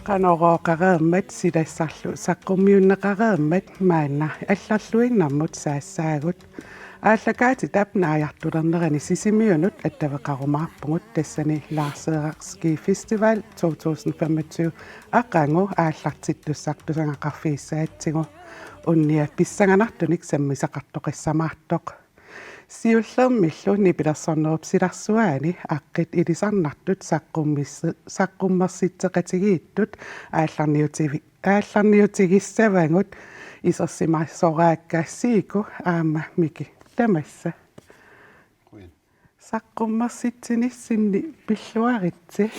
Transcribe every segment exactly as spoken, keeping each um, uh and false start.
Qanorooqareermat silassarlu saqqummiunneqareermat maanna allarluinnarmut saassaagut. Aallakaatitap naajartulernerani Sisimiunut attaveqarumaarpugut, tassani Lars Ski Festival to tusind femogtyve aqagu aallartittussaq tusagaqarfigissagatsigu. Unnia pissanganartunik sammisaqartoqassamaartoq. Siullermillu nipilersornerup silarsuaani aqqit ilisarnartut saqqummissi-, saqqummersitseqatigiittut aallarniutivi-, aallarniutigissavagut isersimasoraakka Siku aamma Miki, tamassa. Qujan. Saqqummersitsinissinni pilluaritsi.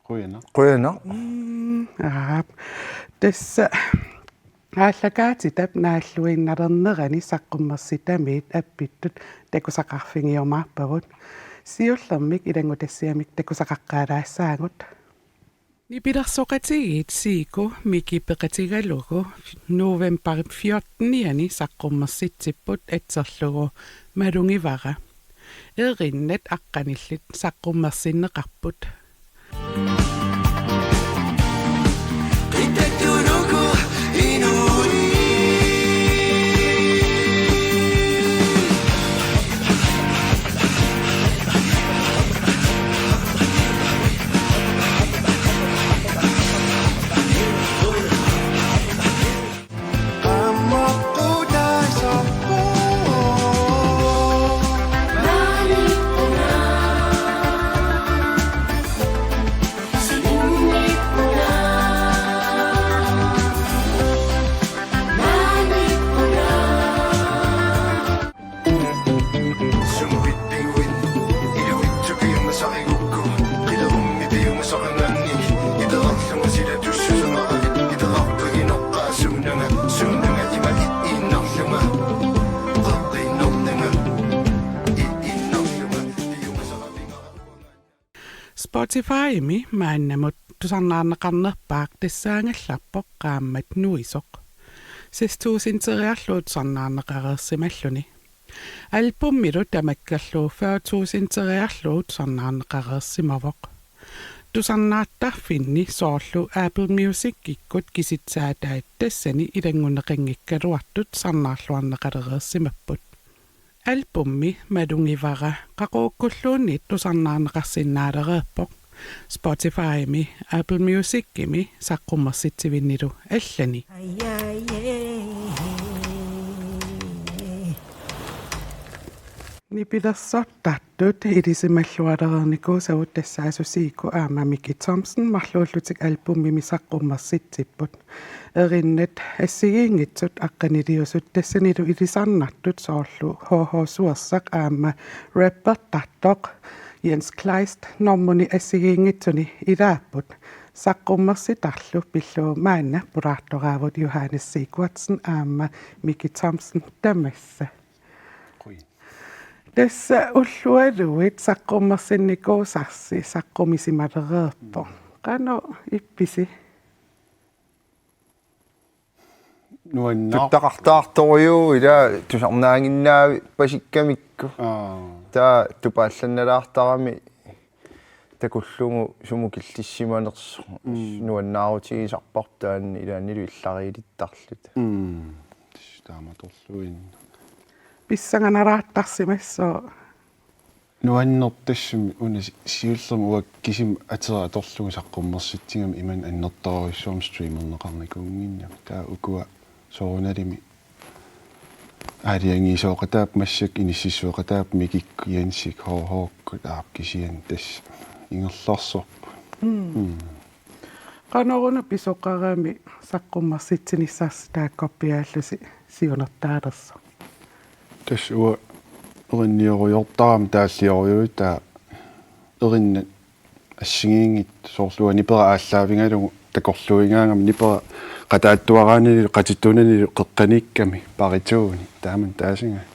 Qujanaq. Qujanaq. Mm, aap. Tassa aallakaatitap naalluinnalernerani saqqummersitamiit appittut takusaqarfigiumaarpagut. Siullermik ilanngutassiamik takusaqaqqaalaassaagut. Nipilersoqatigiit Siku Miki peqatigalugu novembarip fjortenianni saqqummersitsipput atserlugu Malungivara. Erinnat aqqanillit saqqummersinneqarput. Spotifymi maannamut tusarnaarneqarnerpaaq tassaagallarpoq qaammat nuisoq. Seks tusinderiarlugu tusarnaarneqareersimalluni. Albumilu tamakkerlugu fyrre tusinderiarlugu tusarnaarneqareersimavoq. Tusarnaartarfinni soorlu Apple Music-ikkut kisitsaatai tassani ilanngunneqanngikkaluartut tusarnaarluarneqalereersimapput. Albumi Malungivara qaqugukkulluunniit tusarnaarneqarsinnaalereerpoq Spotifymi, Apple Musicimi saqqummersitsivinnilu allani. Nipilersortartut ilisimallualereernikuusagut tassaasoq Siku aamma Miki Thomsen marluullutik albumimi saqqummersitsipput. Erinnat assigiinngitsut aqqaniliusut tassanilu ilisarnartut soorlu H H Suersaq aamma rappertartoq Jens Kleist normuni assigiinngitsuni ilaapput. Saqqummersitarlu pillugu maanna pulaartoraavut Johannes Sigurdsen aamma Miki Thomsen, tamassa. Qujan. Tassa ullualuit saqqummersinnikuusarsi saqqumisimalereerpoq. Qanoq ippisi? Nuannaaq. Tuttaqartaartorujuuvoq ila tusarnaannginnaavippasissamikku. Aa. Taava tupaallannalaartarami takullugu sumut killissimanersoq. Mm. Nuannaarutigisarparput taanna ilaannilu illariilittarluta. Mm. Tassa taamatorluinnaq. Pissanganalaartarsimassooq. Nuannerpoq tassami una si-, siullermik uanga kisima atera atorlugu saqqummersitsigama imannak annertoorujussuarmik streamerneqarnikuunnginnami. Taava ukua soorunalimi aalajangiisooqataapput massakkut, inississueqataapput Mikikkut, Jensikkut, H H-kkut, aap, kisianni tassa ingerlaarsorput. Mm. Mm. Qanoruna pisoqarami saqqummersitsinissarsi taakkorpiaallusi siunertaalersoq? Tassa uanga erinniorujortarama taalliorujui taava erinnat assigiinngitsut soorlu uanga nipera aallaavigalugu takorluuigaangama nipera qataattuaraananilu qatittuunanilu qeqqaniikkami barituuni taamani taasigai.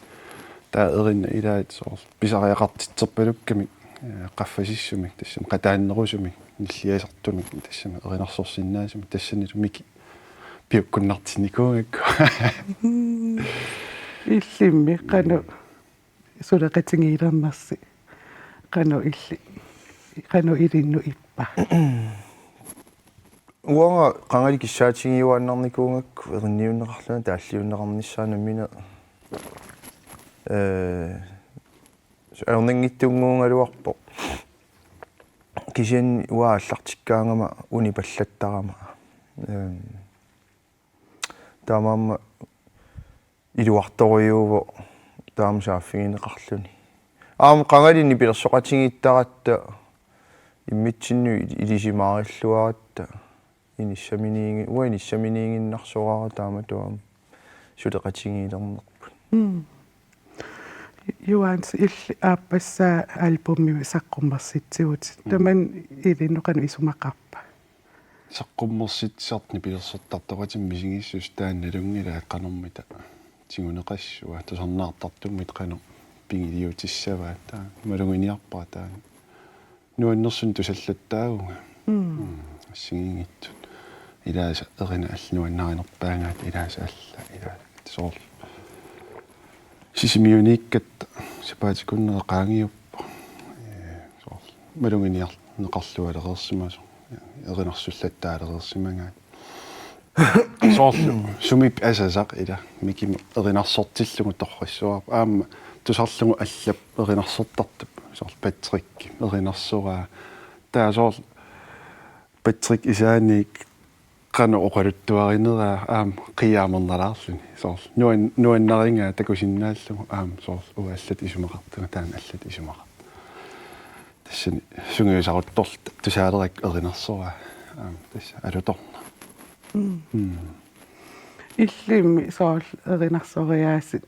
Taava erinnat ilaat soorlu pisariaqartitserpalukkamik eh, qaffasissumik, tassami qataannerusumik, nilliasartumik, tassami erinarsorsinnaasumik, tassanilu Miki piukkunnartinnikuugakku. Illimmi qanoq suleqatigiilernersi, qanoq illit, qanoq ilinnut ippa? Uanga qangali kissaatigiuaannarnikuugakku erinniunneqarlunga taalliunneqarnissaa nammineq, eh, ajornanngitsunnguugaluarpoq. Kisianni uanga aallartikkaangama unipallattarama. Ehm, taamaammat iluartorujuuvoq taama saaffigineqarluni. Aamma qangali nipilersoqatigiittaratta immitsinnut il-, ilisimaarilluaratta inissaminiigi-, uanga inissaminiiginnarsoraara taamatut aamma suleqatigiilernerput. Mm. Johannes, illit aappassaa albumimi saqqummersitsivutit. Mm. Tamanna ilinnut qanoq isumaqarpa? Saqqummersitsisartut nipilersortartoqatimmi misigissuseq taanna nalunngilaat qanormita tiguneqassua, tusarnaartartummita qanoq pigiliutissavaat, taanna maluginiarpara taanna. Nuannersunik tusallattaavunga. Mm. Mm, assigiinngitsut. Ilaasa erinat allat nuannarinerpaagaat, ilaasa alla, ilaasa soorlu. Sisimiuniikkatta sapaatip akunnera qaangiuppoq. Ee, soorlu. Maluginiarneqarlualereersimasoq. Erinarsullattaalereersimagaat. Soorlu sumik asasaq ila Mikimut erinarsortillugu torrassuarpoq. Aamma tusarlugu allap erinarsortartup. Soorlu Patrick erinarsoraa. Taava soorlu Patrick isaaniik qanoq oqaluttuarineraa aamma qiiaamernalaarluni. Soorlu nuan-, nuannarigaa takusinnaallugu aamma soorlu uanga allatut isumaqartunga taanna allatut isumaqartoq. Tassani sungiusaruttorluta tusaalerakku erinarsoraa. Aamma tassa alutornaq. Mm. Mm. Illimmi soorlu erinarsoriaaseq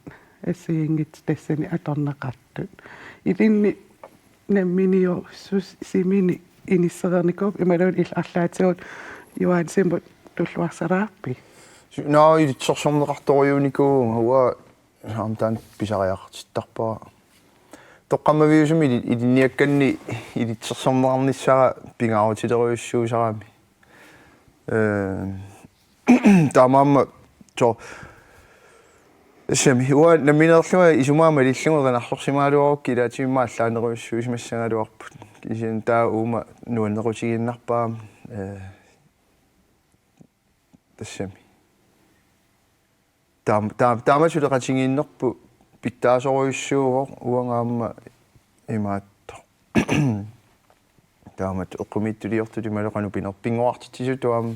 assigiinngitsut tassani atorneqartut. Ilinni namminiorsussiminik inissereernikuupput imaluunniit illit arlaatigut Johannesimut tulluarsalaarpit? Su-, naa ilitsersorneqartorujuunikuuvunga uanga aamma taanna pisariaqartittarpara. Toqqammaviusumik ili-, ilinniakkanni ilitsersorneqarnissara pingaarutilerujussuusarami. Ee, taamaammat so-, tassami uanga nammineerlunga isumaa malillugu erinarsorsimagaluarukkit ilaatigut immaqa allaanerujussuusimassagaluarput. Kisianni taava uuma nuannequtigiinnarpara, ee, tassami. Taam-, taam-, taama suleqatigiinnerput pitsaasorujussuuvoq uanga aamma imaattoq. Taamatut eqqumiitsuliortutut imaluunniit qanoq pinerpinnguartitsisutut aamma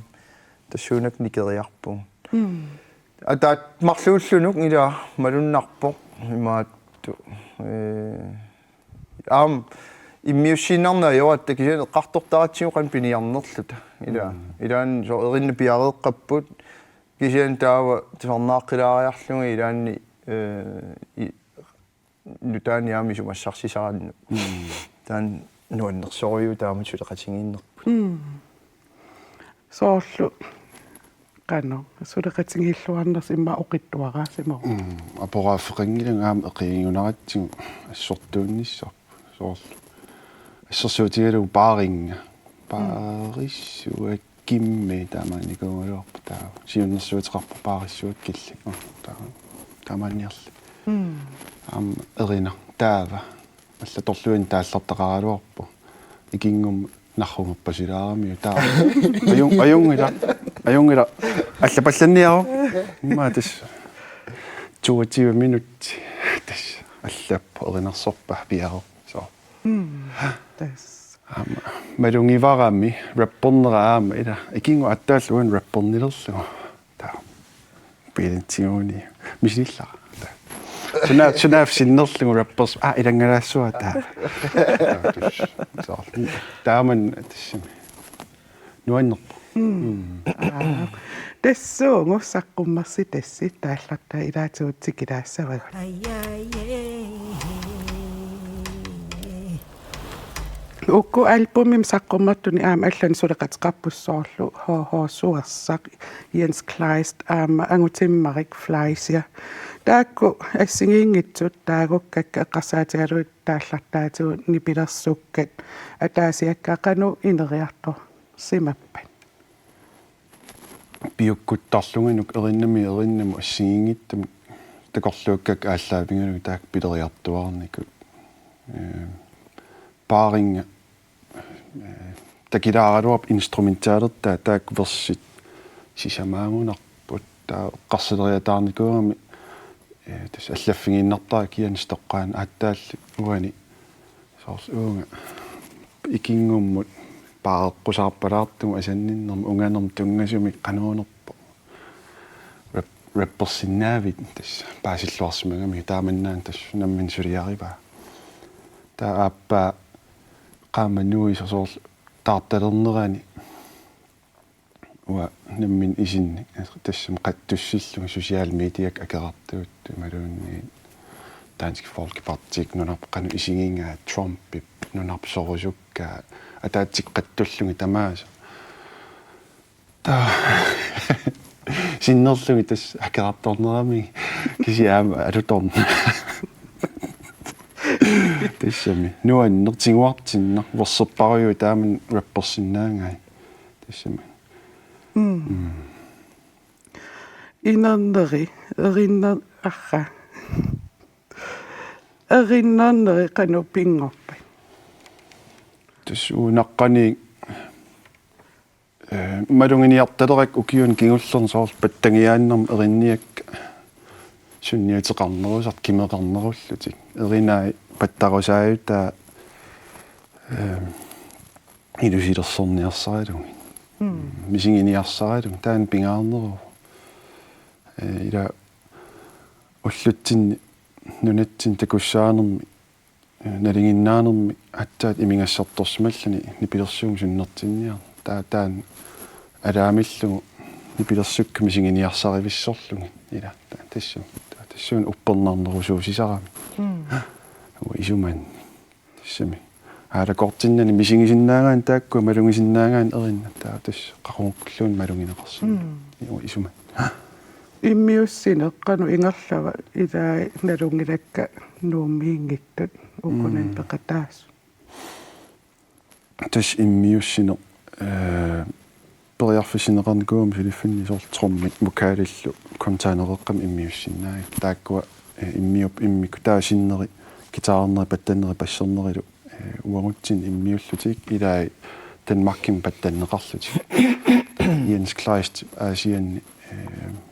tassuunakkut nikeriarpugut. Mm. Ataat marluullunuk ila malunnarpoq imaattoq. Ee, aamma immiussiinnarneq ajoratta kisianni eqqartortaratsigu qanoq piniarnerluta. Ila. Mm. Ilaanni soorlu erinnat piareeqqapput. Kisianni taava tusarnaaqqilaariarlunga ilaanni, ee, i-, nutaamik aamma isumassarsisaannut. Mm. Taanna nuannersorujuuvoq taamatut suleqatigiinnerput. Mm. Soorlu qanoq suleqatigiilluarnersi immaqa oqitsuaraasimavoq. Mm. Aporaaffeqanngilanga aamma eqiagunaratsigu assortuunnissarput. Soorlu assersuutigalugu paaringa. Mm. Paarissuak Kimmi taamaanikuugaluarpoq taava. Siunnersuuteqarpoq paarissuakkilli. Aa, taava. Taamaanniarli. Mm. Aamma erinaq taava. Allatorluinnaq taallartaqaraluarpoq. Ikinngummi narrugappasilaaramiuk taava. Ajun-, ajunngilaq. Ajunngilaq. Allapallanniaruk. Immaqa tassa. Toogtyve minut. Tassa. Allappoq erinarsorpaa piareersoq. Mm. Tassa. Aamma malugivarami rappernera aamma ila ikinnguattaallu uani rappernilerlugu. Taava. Piilintiguuni. Misilillara. Taava. Suna, sunaaffa sinnerlugu rappers. Aa, ilanngalaassuaq taava. Taava tus-, soorlu. Taamani tassami. Nuannerpoq. Mm. Mm. Aa. Tassuugu saqqummersitassi taallartaa ilaatigut tikilaassavagut. Uku albumimi saqqummertuni aamma allanik suleqateqarput soorlu H H Suersaq, Jens Kleist aamma Angutimmarik Fleischer. Taakku assigiinngitsut taagukkakka eqqarsaatigalugit taallartaatigut nipilersukkat ataasiakkaat qanoq ineriartorsimappat? Piukkuttarlunganuk erinnamik erinnamut assigiinngitsumik takorluukkakka aallaavigalugit taakku pileriartuaarnikut. Ee, paarinnga, ee, takilaaraluarpoq instrumentalertaa taakku versit sisamaagunarput taava eqqarsaleriataarnikuugami, ee, tassa allaffigiinnartara kiansi toqqaannaq aatsaalli uani soorlu uunga ikinngummut paareqqusaarpalaartugut asanninnermut unganermut tunngasumik qanuunerpoq. Rap-, rappersinnaavit tassa paasilluarsimagami taamannaana tassa nammineq suliarivaa. Taava aappaa qaammat nuisa soorlu taartalernerani uanga nammineq isinnik tassami qattussillugu social mediakkut akerartuuttut imaluunniit Dansk Folkeparti, nunarput qanoq isigigaa, Trumpip nunarput sorusukkaa, ataatsikkut qattullugit tamaasa. Taava sinnerlugit tassa akerartorneramigit kisianni aamma alutorn-. Tassami. Nuanneq tiguartinnaq verserparujuit taamani rappersinnaagai. Tassami. Mm. Mm. Inerneri, erinner-, arra. Erinnerneri qanoq pinngorpat? Tassa unaqqani, ee, maluginiartalerakku ukiuni kingullerni soorlu pattagiaannarmik erinniakka sunniuteqarnerusartut kimeqarnerullutik. Erinai pattarusaajutaa, ee, ilusilersorniarsaralugit. Mm. Misiginiarsaralugit. Taanna pingaarneruvoq. Ee, ila ullutsinni nunatsinni takussaanermi, ee, nalinginnaanermi aatsaat imigassartorsimalluni nipilersuummik sunnertinniarneq. Taa-, taanna alaamillugu nipilersukkat misiginiarsarivissorlugit. Ila, ta-, tassu-, ta-, tassuuna uppernarnerusuussisarami. Mm. Uanga isumanni. Tassami. Aalakoortinnani misigisinnaagaanni taakkua malugisinnaagaanni erinnat taava tassa qaqugukkulluunniit malugineqarsinnaavoq. Mm. Uanga isumanni. Immiussineq qanoq ingerlava ilai nalunngilakka Nuummiinngitsut ukunani, mm, peqataasut? Tassa immiussineq, ee, periarfissinneqarnikuugami suliffinni soorlu trummit vokalillu kontaanereqqami immiussinnaagipput. Taakkua, ee, immiupput immikkut taava sinneri, guitarneri, pattanneri, bassernerilu, ee, uagutsinnut immiullutik ilai Danmarkimi pattanneqarlutik. Jens Kleist Aasianni, ee,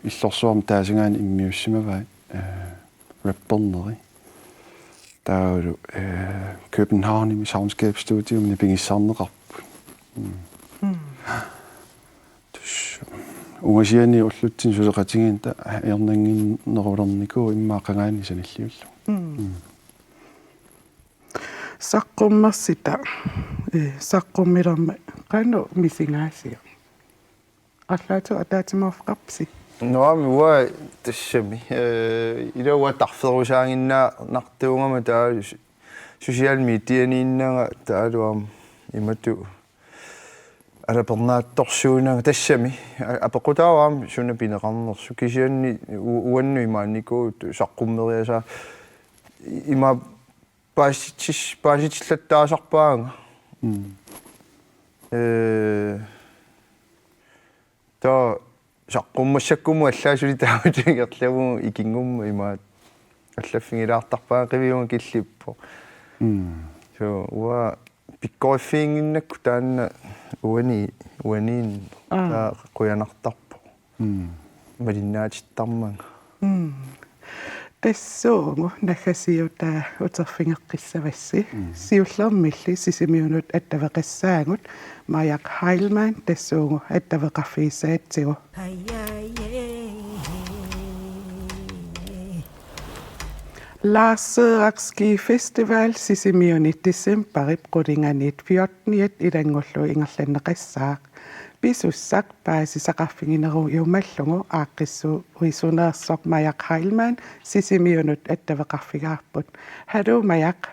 illorsuarmi taasagaanni immiussimavai, ee, rapperneri. Taavalu, ee, Københavnimi Soundscape Studiomi nipigissarneqarput. Mm. Mm. Tassa ungasiani ullutsinni suleqatigiinni ta-, ajornannginnerulernikuuvoq immaqa qangaaniit sanilliullugu. Mm. Mm. Saqqummersita, ee, saqqummilermat qanoq misigaasiuk? Arlaatigut ataatsimoorfeqarpisi? Nå, men uanga tassami. Øh, ila uanga tarferusaaginnartuugama taava s-, social medianiinnanga taavalu aamma imatut alapernaattorsuunanga tassami. A-, apeqqutaavoq aamma suna pineqarnersoq kisianni u-, uannut imaannikuuvoq saqqummeriasaat i-, ima paasitis-, paasitillattaasarpaanga. Mm. Øh, taava saqqummassakkumut allaat suli taamatut ingerlavugut ikinngummat imaat allaffigilaartarpaanga qiviugut killippoq. Mm. Så uanga pikkoriffiginnginnakku taanna uani, uaniin. Aa. Taava qujanartarpoq. Mm. Malinnaatittarmanga. Mm. Tassuugu naggasiutaa uterfigeqqissavassi. Mm. Siullermilli Sisimiunut attaveqassaagut, Majak Heilmann tassuugu attaveqarfigissagatsigu. Lars Søraks Ski Festival Sisimiuni decembarip qulinganiit fjorteniat ilanngullugu ingerlanneqassaaq. Pisussaq paasisaqarfiginerujumallugu aaqqissuisuneersoq Majak Heilmann Sisimiunut attaveqarfigaarput. Hallo, Majak.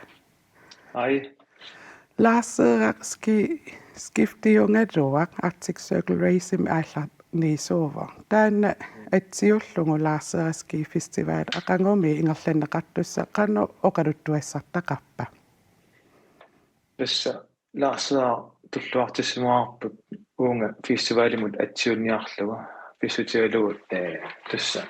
Hej. Laarseeraq ski-, skiftiugaluaq Arctic Circle Race-imi aallarniisuuvoq. Taanna atsiullugu Laarseeraq Ski Festival aqagumi ingerlanneqartussaq qanoq oqaluttuassartaqarpa? Tassa Laarseeraq tulluartissimavarput uunga festivalimut atsiunniarlugu pissutigalugu, eh, tassa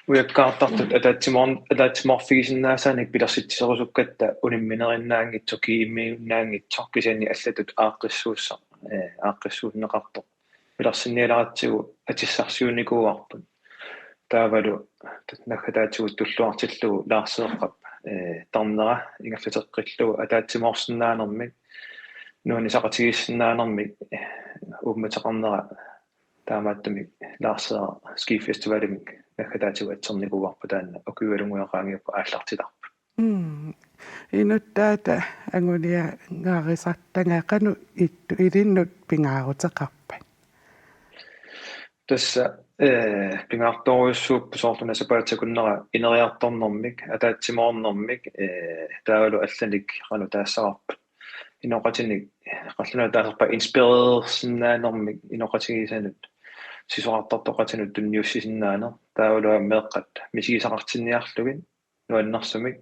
ujakkaartartut ataatsimoor-, ataatsimoorfigisinnaasaannik pilersitsiserusukkatta unimminerinnaanngitsoq, kiimiunnaanngitsoq kisianni allatut aaqqissuussaq, eh, aaqqissuunneqartoq pilersinnialeratsigu atissarsiunnikuuarput. Taavalu naggataatigut tulluartillugu Laarseeqqap, eh, tarnera ingerlateqqillugu ataatsimoorsinnaanermik, nuannisaqatigiissinnaanermik, eh, uummateqarnera taamaattumik Laarseeraq Ski Festivalimik naggataatigut atsernikuuarput taanna ukiualunnguit qaangiupput aallartitarput. Mm. Inuttaata anguniagaarisartagaq qanoq ittu ilinnut pingaaruteqarpat? Tassa, eh, pingaartorujussuupput soorlu una sapaatip akunnera ineriartornermik, ataatsimoornermik, eh, taavalu allanik qanoq taassavarput. Inoqatinik, qallunaatut taasarpaat inspirersinnaanermik inoqatigisanut, sisorartartoqatinut tunniussisinnaaneq, taavalu aamma meeqqat misigisaqartinniarlugit nuannersumik.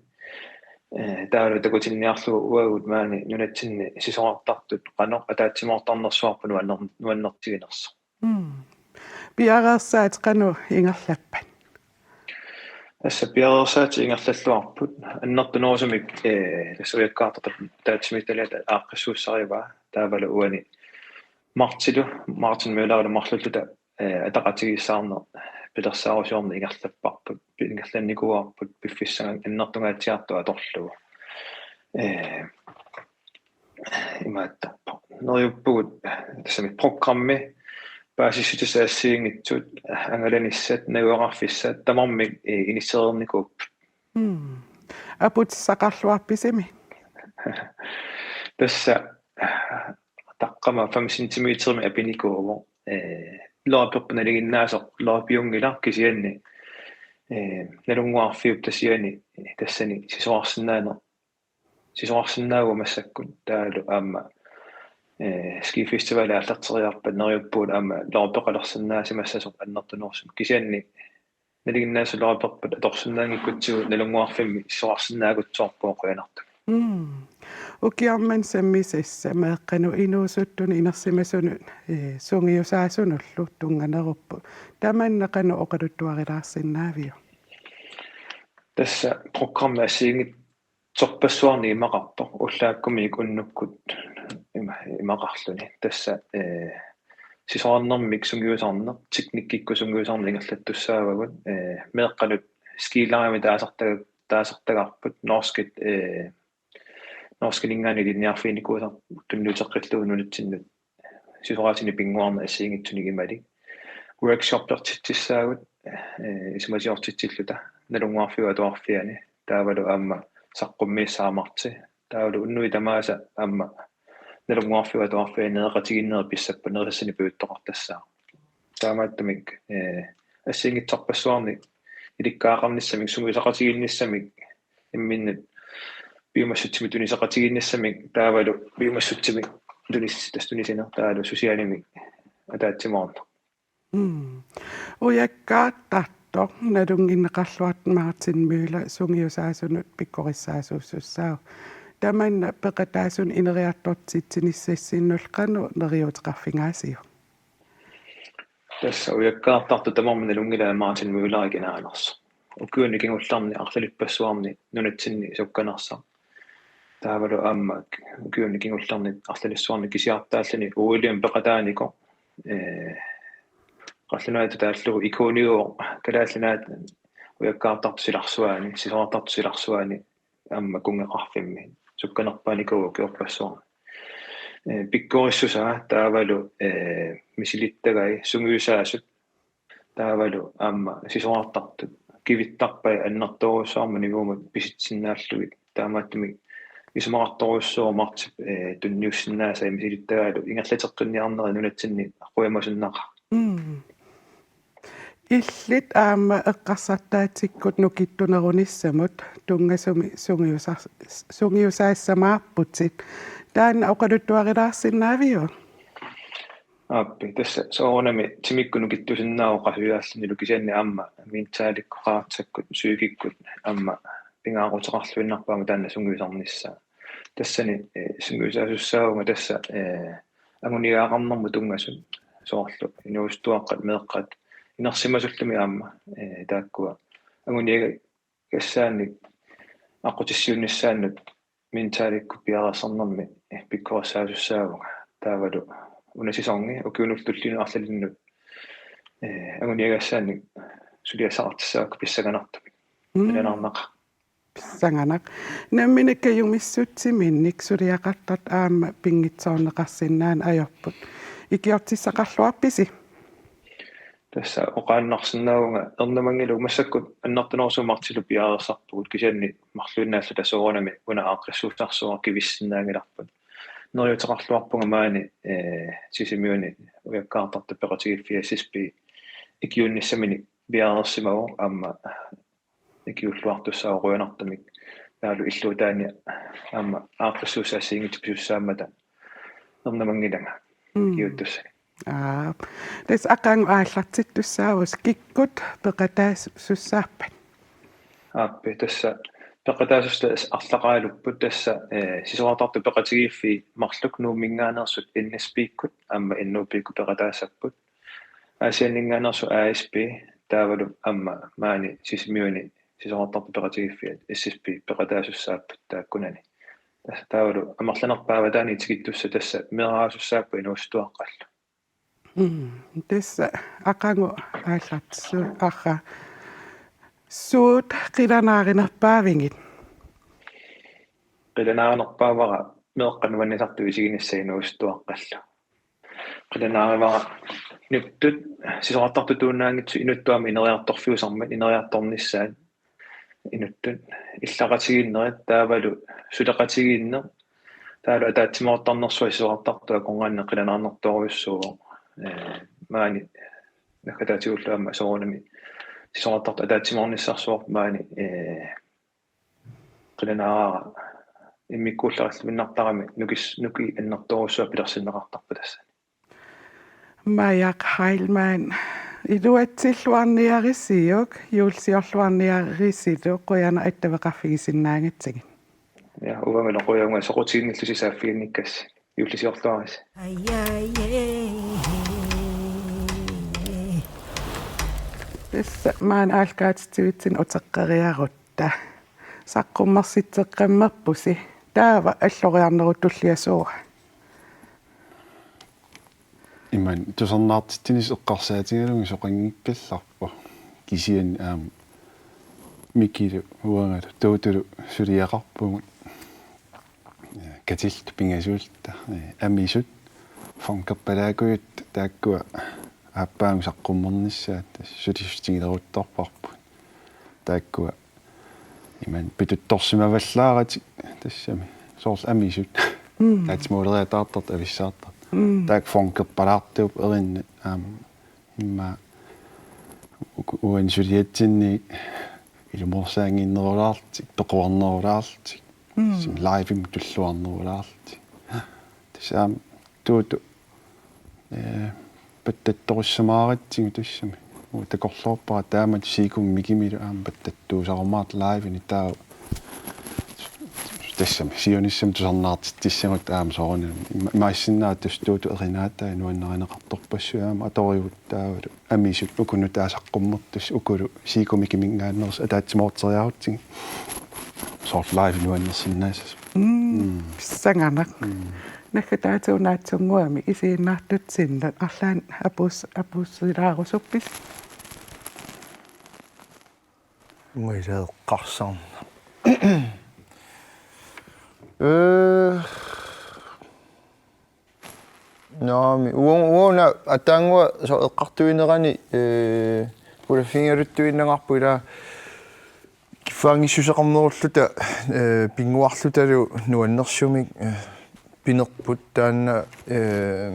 Eh, taavalu takutinniarlugu uagut maani nunatsinni sisorartartut qanoq ataatsimoortarnersuarput nuanner-, nuannertiginersoq. Mm. Piareersaatit qanoq ingerlappat? Tassa piareersaatit ingerlalluarput. Annertunerusumik, eh, tassa ujakkaartartut ataatsimiititaliat aaqqissuussarivaa. Taavalu uani Martilu, Martin Møllerilu marlulluta, eh, ataqatigiissaarneq pilersaarusiorneq ingerlapparput, ingerlannikuuarput piffissaq annertungaatsiartoq atorlugu. Eh, imaattarpoq. Neriuppugut tassami programmi paasissutissat assigiinngitsut, angalanissat, najugaqarfissat tamarmik, eh, inissereernikuupput. Mm. Aputissaqarluarpisimi? Tassa taqqama fem centimeterimik apinikuuvoq. Eh, løjperput nalinginnaasoq løjpiunngilaq kisianni, eh, Nalunnguarfiup tasiani tassani sisorarsinnaaneq, sisorarsinnaavugut massakkut taavalu aamma, eh, Ski Festival aallarteriarpat neriuppugut aamma løjpeqalersinnaasimassasoq annertunerusumik kisianni nalinginnaasut løjperput atorsinnaanngikkutsigu Nalunnguarfimmi sisorarsinnaagutsoorpugut qujanartumik. Mm. Ukioq manna sammisassa meeqqanut inuusuttunut inersimasunut, eh, sungiusaasunullu tunnganerupput. Tamanna qanoq oqaluttuarilaarsinnaaviuk? Tassa programmi assigiinngitsorpassuarnik imaqarpoq, ullaakkumiit unnukkut ima-, imaqarluni. Tassa, eh, sisorarnermik sungiusarneq, teknikkikkut sungiusarneq ingerlattussaavagut, eh, meeqqanut skilærerimik taasartaga-, taasartagarput, norskit, eh, norskininngaanniit ilinniarfiginikuusarput tunniuteqqillugu nunatsinnut sisorarsuarnik pinnguarneq assigiinngitsunik imalik. Workshoppertitsissaagut, eh, isumasiortitsilluta Nalunnguarfiup Atuarfiani, taavalu aamma saqqummiissaaq Marti, taavalu unnuit tamaasa aamma Nalunnguarfiup Atuarfiani nereqatigiinnerit pissappat nerisassanik pujuttoqartassaaq. Taamaattumik, eh, assigiinngitsorpassuarnik ilikkagaqarnissamik, sungiusaqatigiinnissamik, imminnut piumassutsimi tunisaqatigiinnissamik taavalu piumassutsimi tunis-, tassa tunisineq taavalu susianimik ataatsimoorneq. Mm. Ujakkaartartoq nalunnginneqarluartoq Martin Møller sungiusaasunut pikkorissaasuussussaavoq. Tamanna peqataasunut ineriartortitsinissassinnullu qanoq neriuuteqarfigaasiuk? Tassa ujakkaartartoq tamarmik nalunngilaat Martin Møller ikinaanersoq. Ukiuni kingullerni arlalippassuarni nunatsinni sukkanersaq. Taavalu aamma ukiuni kingullerni arlalissuarni kisiartaalluni O L-imi peqataanikoq, eh, qallunaatut taallugu ikoniuvoq Kalaallit Nunaat ujakkaartartut silarsuaani, sisorartartut silarsuaani aamma kunngeqarfimmi sukkanerpaanikuuvoq ukiorpassuarni. Eh, pikkorissusaa taavalu, eh, misilittagai sungiusaasut taavalu aamma sisorartartut kivittarpai annertoorujussuarmik niuumut pisitsinnaallugit. Taamaattumik isumaqartorujussuuvoq Martip, eh, tunniussinnaasai misilittagaalu ingerlateqqinniarneri nunatsinni qujamasunnaqaaq. Mm. Illit aamma eqqarsartaatsikkut nukittunerunissamut tunngasumik sungiusa-, sungiusaassamaarputit. Taanna oqaluttuarilaarsinnaaviuk? Aappi, tassa soorunami timikkut nukittusinnaavoq qasujaallunilu kisianni aamma mentaalikkut, qaratsakkut, psykikkut aamma pingaaruteqarluinnarpoq aamma taanna sungiusarnissaa. Tassani, eh, sungiusaasussaavunga tassa, eh, anguniagaqarnermut tunngasut soorlu inuusuttuaqqat meeqqat inersimasullumi aamma, eh, taakkua anguniagassaannik aqqutissiuunnissaannut mentaalikkut piareersarnermi, eh, pikkorissaasussaavunga. Taavalu una sæsoni ukiunullu tulliuttuni arlalinnut, eh, anguniagassaannik suliassaqartussaavakka pissanganartumik. Mm. Qilanaarnaqaaq. Pissanganaq. Nammineq kajumissutsiminnik suliaqartartut aamma pinngitsoorneqarsinnaaneq ajorput. Ikiortissaqarluarpisi? Tassa oqaannarsinnaavunga ernumanngilaq massakkut annertunerusumik marlullu piareersarpugut kisianni marluinnaalluta soorunami una aaqqissuussarsuaq kivissinnaanngilarput. Neriuteqarluarpunga maani, eh, Sisimiuni ujakkaartartut peqatigiiffii S S P ikiuunnissaminik piareersimavoq aamma ikiulluartussaavoq qujanartumik. Taavalu illuutaani aamma aaqqissuussat assigiinngitsut pisussaammata ernumanngilanga. Mm. Ikiuuttussani. Aa, tassa aqagu aallartittussaavoq kikkut peqataasussaappat? Aappi, tassa peqataasussat arlaqaalupput tassa, eh, sisorartartut peqatigiiffii marluk Nuumminngaanneersut N S P-kkut aamma N U P-kkut peqataassapput. Aasianninngaanneersut A S P taavalu aamma maani Sisimiuni sisorartartut peqatigiiffiat S S P peqataasussaapput taakkunani. Tassa taavalu amerlanerpaavataani tikittussat tassa meeraasussaapput inuusuttuaqqallu. Mm, tassa aqagu aallartissuararsuaq. Suut qilanaarinerpaavigit? Qilanaarinerpaavara meeqqat nuannisartut isiginissat inuusuttuaqqallu. Qilanaarivara inuttut sisorartartutut tuinnaanngitsut inuttut aamma ineriartorfiusarmat ineriartornissaat inuttut illaqatigiinnerit taavalu suleqatigiinneq taavalu ataatsimoortarnersuaq sisorartartut akornanni qilanaarnartorujussuuvoq. Eh, maani naggataatigullu aamma soorunami sisorartartut ataatsimoornissarsuarput maani, eh, qilanaarara immikkuullarilluinnartarami nukis-, nukiit annertoorujussuaq pilersinneqartarput tassani. Maja Heilmann, iluatsilluarniarisiuk, juullisiorluarniarisilu, qujanaq attaveqarfigisinnaagatsigit. Ja, uangalu qujanaq soqutiginnillusi saaffiginnikkassi, juullisiorluarisi. Tassa maani aallakaatitsivitsinni uteqqeriarutta. Saqqummersitseqqammerpusi. Taava alloriarnerup tulliasuuvoq. Imaluunniit tusarnaartitsinissaq eqqarsaatigalugit soqanngikkallarpoq. Kisianni aamma Mikilu uangalu Tuutulu suliaqarpugut. Katillit pingasuulluta, eh, amisut, funkerpalaakujut taakkua aappaagu saqqummernissaat tassa sulissutigileruttorparput. Taakkua imaluunniit pituttorsimavallaaratik tassami soorlu amisut. Mm. Ataatsimoorleriataartartut avissaartartut. Mm. Taakku funkerpalaartuupput erinnat aamma immaqa uku-, uani suliatsinni ilumoorsaannginnerulaarlutik, pequarnerulaarlutik, mm, sim live-imik tulluarnerulaarlutik. Tassa aamma Tuutu, eh, pattattorissamaaratsigu tassami. Uanga takorloorpara taamatut Siikumi Mikimilu aamma pattattuusarumaartoq live-inik taava tassami siunissami tusarnaartitsissagutsigu aamma soorunami. Ima-, imaassinnaavoq tassa Tuutu erinaatai nuannarineqartorpassuit aamma atorigut taavalu amisut uku nutaat saqqummertussat ukulu Siikumi Mikiminngaanneersut ataatsimoorteriarutsigit. Soorlu live nuannersinnaassasoq. Mm, mm. Pissanganaq. Mm. Naggataatigut naatsunnguamik isiginnaartutsinnut arlaannik apuus-, apuussilaarusuppisi? Uanga ilaa eqqarsarnera. Eh, naamik, uanga, uanga una ataannguaq soorlu eqqartuinerani, eh, pulaffigigaluttuinnangaarput ilaa kiffaanngissuseqarnerulluta, eh, pinnguarlutalu nuannersumik, eh, pinerput taanna, eh,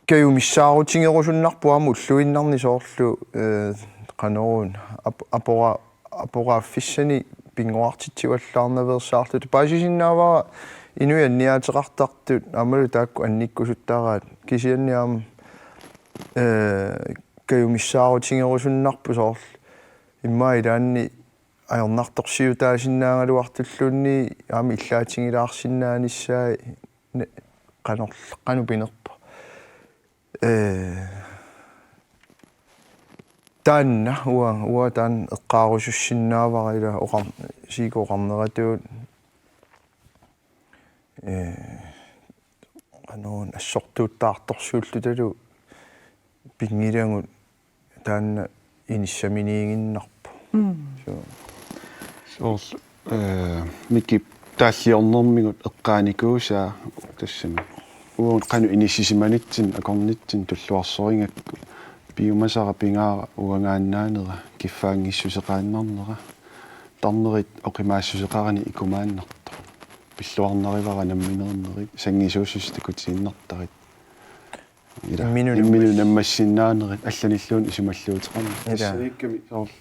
kajumissaarutigerusunnarpoq aamma ulluinnarni soorlu, eh, qanoruna ap-, apora-, aporaaffissani pinnguartitsivallaarnaveersaarluta. Paasisinnaavara inuit anniaateqartartut aammalu taakku annikkusuttaraat, kisianni aamma, ee, kajumissaarutigerusunnarpoq soorlu. Immaqa ilaanni ajornartorsiutaasinnaagaluartulluunniit aamma illaatigilaarsinnaanissaat ne-, qanorl-, qanoq pinerpoq. Ee, taanna uanga, uanga taanna eqqaarusussinnaavara ila oqar-, Siiko oqarneratuut, ee, qanoq assortuuttaartorsiullutalu pinngilagut taanna inissaminiiginnarpoq. Mm. Suu. Soorlu, ee, Mikip taalliornermigut eqqaanikuusaa tassami. Uagut qanoq inissisimanitsinni akornitsinni tulluarsorigakku piumasara pingaara uangaannaanera kiffaanngissuseqaannarnera. Tarnerit oqimaassuseqaranik ikumaannartoq. Pilluarnarivara nammineernerit, sanngisuusutit takutiinnartarit. Ila, imminut imminut nammas-, nammassinnaanerit allanilluunniit isumalluuteqarneq. Ila. Tassaniikkami soorlu.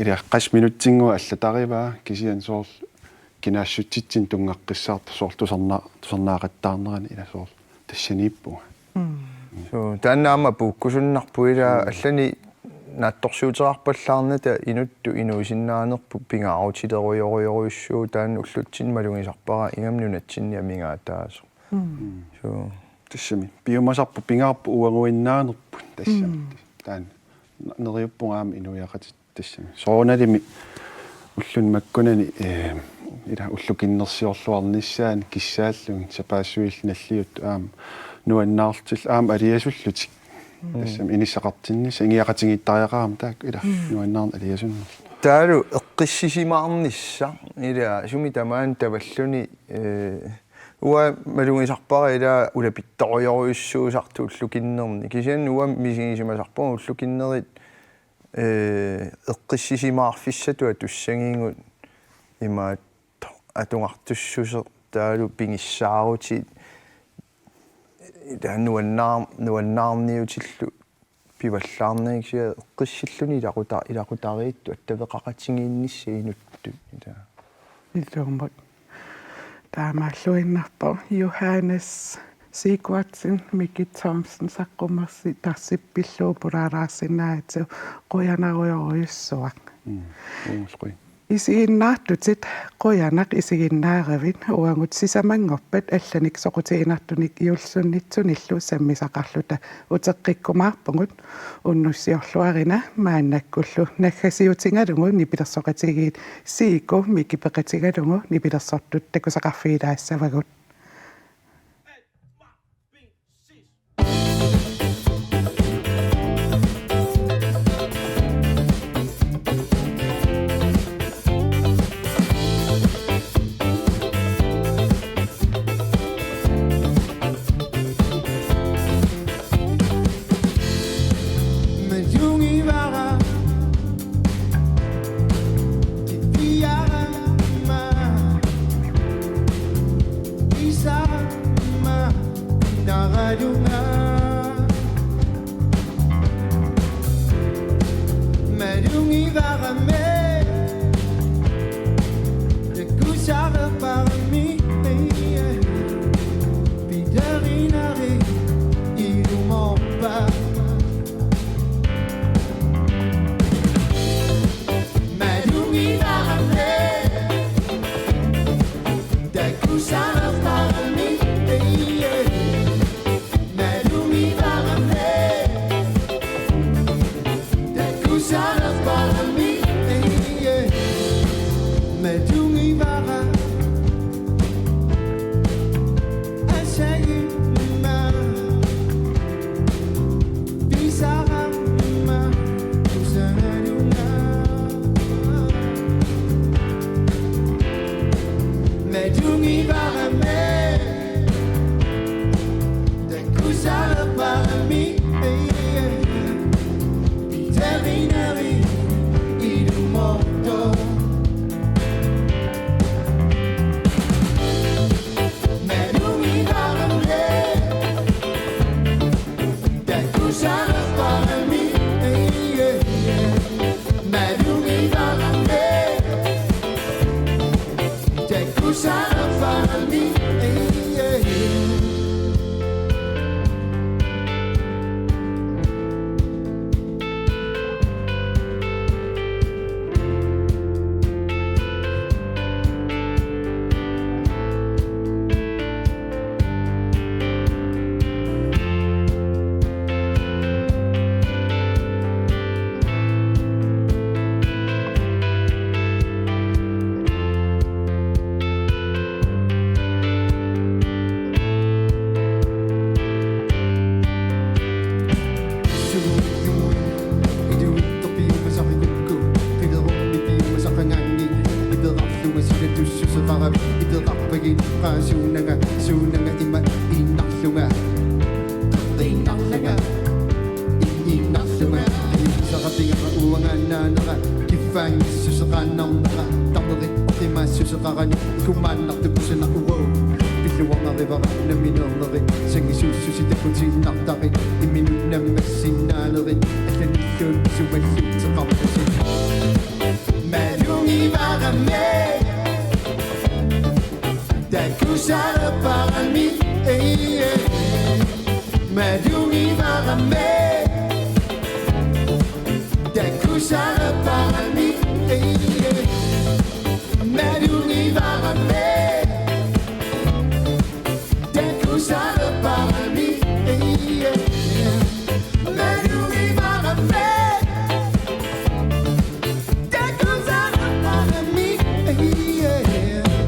Ila, qassit minutsinngua allatarivaa, kisianni soorlu kinaassutsitsinni tunngaqqissaartoq soorlu tusarna-, tusarnaaqattaarnerani ila soorlu. Tassaniippunga. Mm. Suu, taanna aamma puukkusunnarpoq ila. Mm. Allanik naatsorsuuteqarpallaarnata inuttut inuusinnaanerput pingaarutilerujorujorujussuuvoq, taanna ullutsinni malugisarpara ingammik nunatsinni amigaataasoq. Mm. Suu. Tassami. Piumasarput pingaarput uaguinnaanerput tassami. Mm. Taanna. N-, neriuppunga aamma inuiaqatit tassami. Soorunalimi ulluni makkunani, ee, ila ullukinnersiorluarnissaani kissaallugit sapaassuillu nalliuttut aamma nuannaarlutillu aamma aliasullutik. Mm. Tassami inissaqartinnissaat ingiaqatigiittariaqarami taakku ila. Mm. Nuannaarneq aliasunnerlu. Taavalu eqqissisimaarnissaq ila sumi tamaani tavalluni, ee, uanga malugisarpara ila ulapittorujorujussuusartut ullukinnerni. Kisianni uanga misigisimasarpunga ullukinnerit, ee, eqqissisimaarfissatut atussagigut imaattoq atugartussuseq taavalu pigissaarutit, taava nuannaar-, nuannaarniutillu pivallaarnagit kisianni eqqissilluni ilaquta-, ilaqutariittut attaveqaqatigiinnissaq inuttut. Ila. Ilumut. Taamaalluinnarpoq Johannes Sigurdsen, Miki Thomsen saqqummersi Tarsip pillugu pulaalaarsinnaagatsigu, qujanarujorujussuaq. Mm, uunga qujan. Isiginnaartutit qujanaq isiginnaaravit, uagut sisamanngorpat allanik soqutiginartunik juulsunnitsunillu sammisaqarluta uteqqikkumaarpugut, unnussiorluarina maannakkullu naggasiutigalugu nipilersoqatigiit Siiko Miki peqatigalugu nipilersortut takusaqarfigilaassavagut. Suunanga, suunanga ima innarlunga, innarlunga. Inisaqatigara uangaannaanera, kiffaanngissuseqaannarnera, tamerit oqimaassuseqarani, kumaannartup usanarua. Pilluarnarivara nammineernerit, sangisuussusi takkutiinnartarit, imminut nammassinnaanerit, allanilluunniit sumalluunniit teqarpusi. Malungivarami. Takusareparami, eh, eh. Malungivarami. Takusareparami, eh, eh. Malungivarami. Takusareparami, eh, eh. Malungivarami. Takusareparami, eh, eh.